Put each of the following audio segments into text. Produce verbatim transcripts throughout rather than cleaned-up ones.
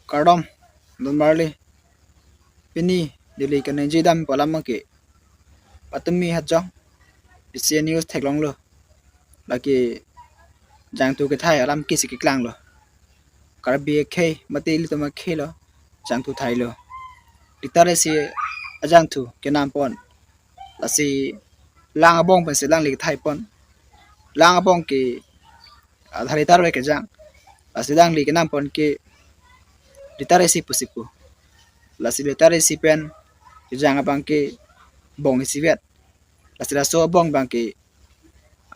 Kardom, don marli. Pini neli kaningje dam pu alam ke, patumi hajong, P C N News theklonglo. Lake jangthu kethai alam kisi keklanglo. Karbi akhei, mate ilitum akhei lo, jangthu thailo. Litar isi ajangthu kenam pon. Lasi lang abong pensi alangli kethai pon. Lang abong ke Aadhaar litar ave kejang. Lasi alangli kenam pon ke litar isi pusi pu. Lasi litar isi pen kejang abang ke bong isi vet. Lasi laso abong abang ke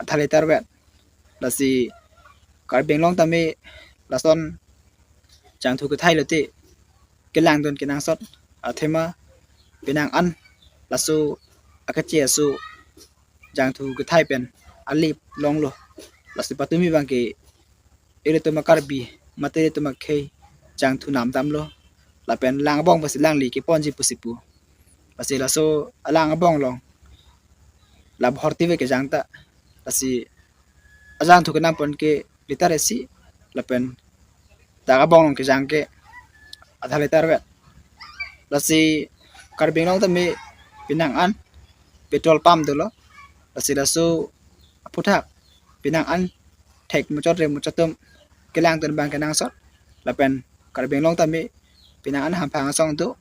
Aadhaar litar vet. Lasi Karbi Anglong tame lason jangthu kethai lote kelangdun kenangsot, athema penang an laso akache aso jangthu kethai pen alip longlo. Lasi patumi abang ke ilitum a-Karbi mate ilitum akhei jangthu nam damlo. Lapen lang abong pensi alangli keponji pusi pu. Lasi laso alang abong along la bhorti ave kejang ta. Lasi ajangthu kenam pon ke litar isi, lapen dak abong along kejang ke Aadhaar litar vet. Lasi Karbi Anglong tame penang an petrol pump dolo. Lasi laso aphuthak penang an thek muchot re muchot atum kelangdun abang kenangsot. Lapen Karbi Anglong tame penang an hamphang asong do.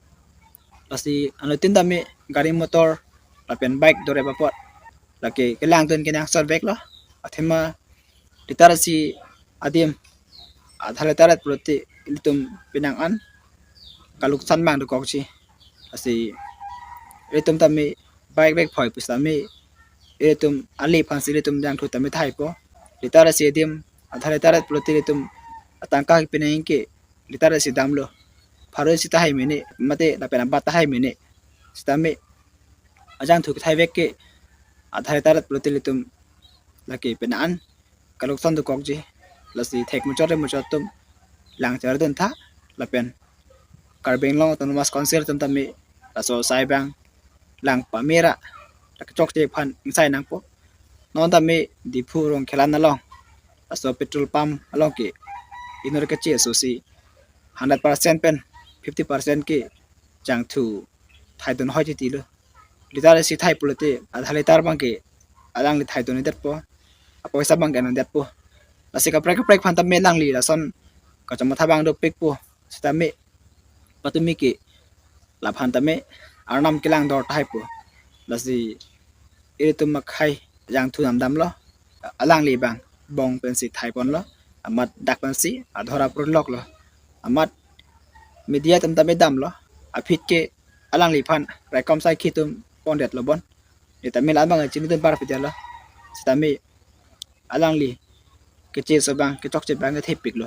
Lasi anuttin tame gari motor lapen bike dorep apot lake kelangdun kenangsot veklo. Athema litar isi adim Aadhaar litar vet pulote ilitum penang an kaluksan abang dokokji. Lasi ilitum tame bike bag phoi pusitame ilitum alip aphansi ilitum jangthu tame thaipo. Litar isi adim Aadhaar litar vet pulote ilitum atangka penang ke litar isi damlo. Pharo isi tahai mene, mate lapen abat tahai mene. Sitame ajangthu kethai vek ke Aadhaar litar vet pulote ilitum lake penang an kaluksan dokokji. Lasi thek muchot re muchot atum lang chardun tha, lapen Karbi Anglong Autonomous Council atum tame laso asai abang lang pamera, la kechokche aphan ingsai nangpo. Non tame Diphu Rongkhelan along laso petrol pump along ke inut kache asosi hundred percent pen fifty percent ke jangthu thaidun hoi titi lo. Litar isi thai pulote Aadhaar litar abang ke alangli thaidun detpo, apoisa abang ke non detpo. Lasi kaprek kaprek aphan tame alangli lason kachomatha abang dopikpo. Sitame patumi ke laphan tame arnam kelang dor tahaipo. Lasi ilitum akhei jangthu nam damlo. Alangli abang bong pensi thai ponlo. Amat dak pensi adhora purloklo. Amat media atum tame damlo. Aphi ke alangliphan raikom saikhi atum pondetlo bon. Sitame la abang chinidun parpidetlo. Sitame alangli keche aso abang, kechokche abang kethepiklo.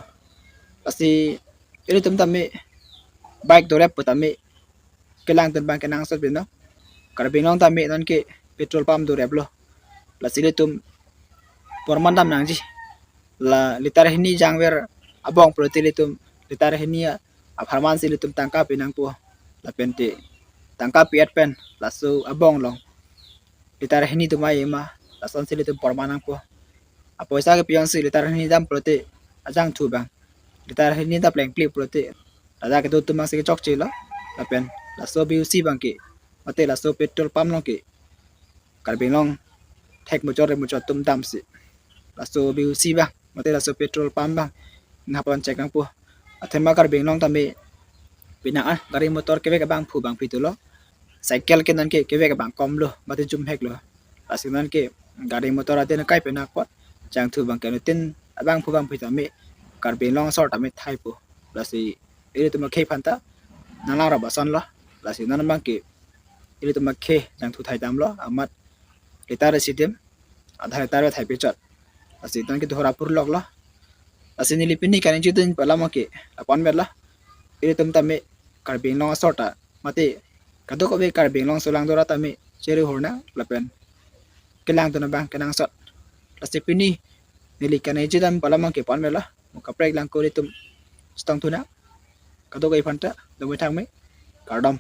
Lasi ilitum tame bike dorep pu tame kelangdun abang kenangsot pino. Karbi Anglong tame non ke petrol pump doreplo. Lasi ilitum porman dam nangji. La litar hini jangver abong pulote ilitum litar hini apharman si ilitum tangka pi nangpo. Lapen te tangka pi-et pen laso abong along litar hini atum ai ma, lasonsi ilitum porman nangpo. Apoisa kepi-onsi litar hini dam pulote ajangthu abang, litar hini ta plengpli pulote ladak kedo atum abangsi kechokchelo. Lapen laso B O C abang ke, mate laso petrol pump along ke Karbi Anglong thek muchot re muchot atum damsi laso B O C abang, mate laso petrol pump abang inghap-on chek nangpo. Athema Karbi Anglong tame penang an gari motor kevek abangphu abangpi dolo. Cycle ke non ke kevek abang komlo, mate jumheklo. Lasi non ke gari motor aden kai penak apot jangthu abang ke anuttin abangphu abangpi tame Karbi Anglong asor tame thaipo. Lasi ilitum akhei aphan ta nanglang rap asonlo. Lasi non abang ke ilitum akhei jangthu thai damlo, amat litar isi adim Aadhaar litar vet thai pechot. Lasi non ke adhora purloklo. Lasi neli pini kaningjedun pu alam ke la-an vetlo. Ilitum tame Karbi Anglong asor ta, mate kadokave Karbi Anglong aso langdora tame cheri hurna lapen kelangdun abang kenangsot. Lasi pini neli kaningjedun pu alam ke la-an vetlo. Mo kaprek lang ko ilitum chetongthu nang. Kadokave aphan ta, dome thangme. Kardom.